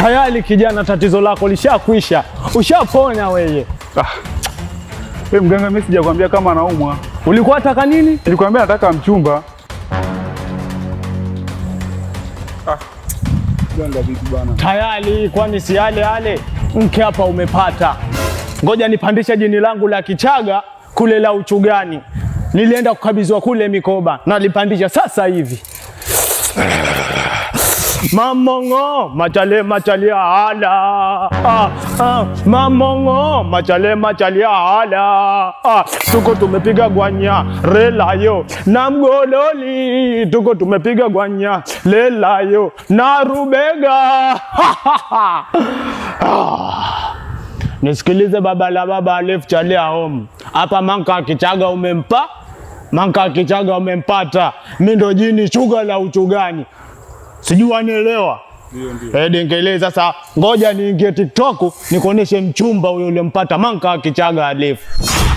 Tayari kijana, tatizo lako lishakwisha, ushapona weye. Ah. Wewe mganga, mimi sijakwambia kama naumwa. Ulikuwa taka nini? Nilikwambia nataka mchumba. Ah. Mganga vipi bana? Tayari, kwani si yale yale? Mke hapa umepata. Ngoja nipandishe jini langu la Kichaga kule la Uchugani. Nilienda kukabidhiwa kule mikoba, nalipandisha sasa hivi. Mamongo machale machale ala ah, ah, mamongo machale machale ala ah, tuko tumepiga gwanya relayo na mgololi, tuko tumepiga gwanya lelayo na rubega. Ah. Nisikilize baba la baba alif chalia home hapa, manka akichaga umempa, manka akichaga umempata. Mi ndo jini shuga la uchugani, sijui wanielewa. Ndio, ndio. Dengele sasa, ngoja niingie TikTok nikuoneshe mchumba huyo uliompata manka akichaga alif.